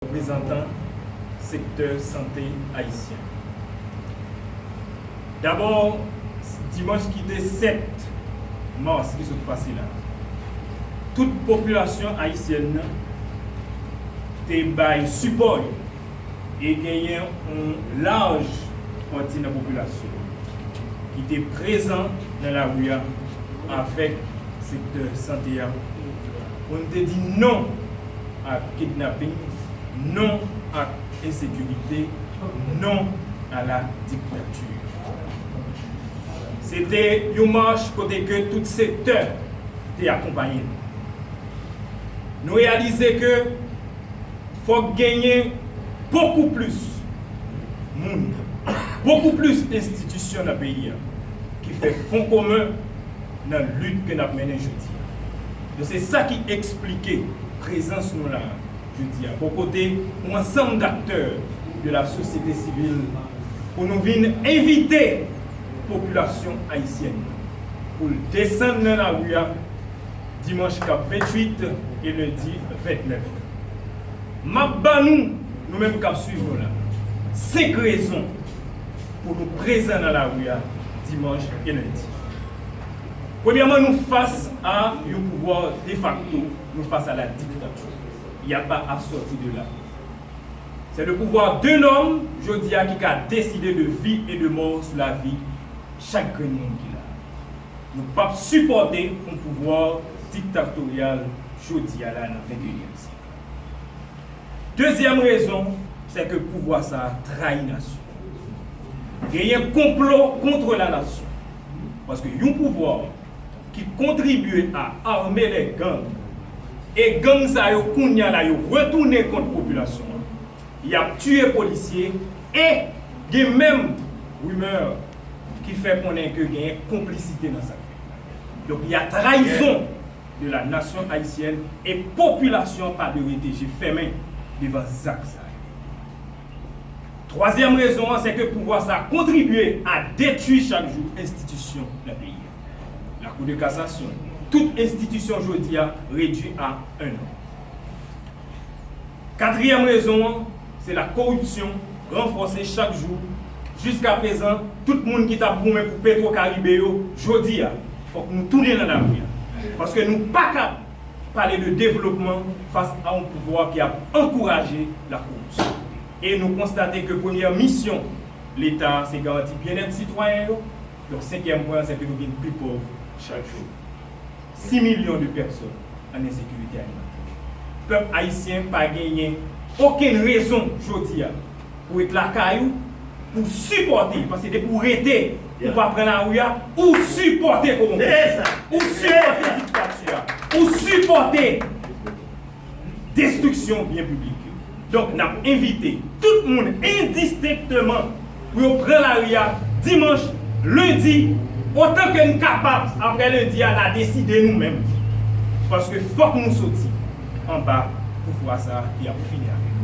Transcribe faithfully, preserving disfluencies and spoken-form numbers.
reprezantan sektè sante ayisyen. Dabò, dimanch ki te sèt mas ki sot pase la, tout popilasyon ayisyèn nan te bay sipò yo e genyen yon laj pati nan popilasyon ki te prezan nan lari a avèk sektè sante a pou n te di non ak kidnaping, non ak ensekirite, non a la diktati. Se te yon mach kote ke tout sektè te akonpaye nou. Nou reyalize ke fòk genyen bokou plis moun, bokou plis enstitisyon nan peyi a ki fè fon komen nan lit ke n ap mennen jodi a. Donk, se sa ki eksplike prezans nou la jodi a, bò kote yon ansanm daktè de la sosyete sivil, pou nou vin envite popilasyon ayisyèn nan pou l desann nan lari a dimanch k ap venntuit e lendi ventnèf. M ap ban nou, nou menm k ap swiv nou la, senk rezon pou nou prezan nan lari a dimanch e lendi. Premyèman, nou fas a yon pouvwa defakto, nou fas a la diktati. Y a pa ap sòti de la. Se le pouvoir de lòm, jodi a, ki ka deside de vi e de mò sou lavi chak grenn moun ki la. Nou p ap sipòte yon pouvwa diktatoryal jodi a la nan venteyinyèm syèk. Dezyèm rezon, se ke pouvwa sa a trayi nasyon. Genyen konplo contre la nation. Paske yon pouvwa ki kontribye a arme les gangs, e gang sa yo kounye a la yo retounen kont popilasyon an, y ap tiye polisye, e gen menm rimè ki fè konnen ke genyen konplisite nan sa k fèt. Donk, y a trahison de la nation haïtienne, e popilasyon an pa dwe rete je fèmen devan zak sa yo. Twazyèm rezon an, se ke pouvwa sa kontribye a detwi chak jou enstitisyon nan peyi a. Lakou de kasasyon, tout enstitisyon jodi a redwi a en non. Katriyèm rezon an, se la koripsyon ranfòse chak jou. Jiskaprezan, tout moun ki t ap goumen pou Petro Caribe yo, jodi a, fòk nou tounen nan lari a. Paske nou pa ka pale de devlopman fas a yon pouvwa ki ap ankouraje la koripsyon. E nou konstate ke premyè misyon Leta, se garanti byennèt sitwayen yo. Donk, senkyèm pwen an, se ke nou vin pi pòv chak jou. Sis milyon de pèsòn an ensekirite alimentè. Pèp ayisyen pa genyen okenn rezon jodi a pou ret lakay ou, pou sipòte, paske depi w rete, ou pa pran lari a, ou sipòte kowonpi. Se sa. Ou sipòte diktati a. Ou sipòte destriksyon byen piblik yo. Donk, n ap envite tout moun endistenkteman pou yo pran lari a dimanch, lendi, otan ke n kapab, apre lendi a, n a deside nou menm. Paske fòk nou soti anba pouvwa sa a ki ap fini avèk nou.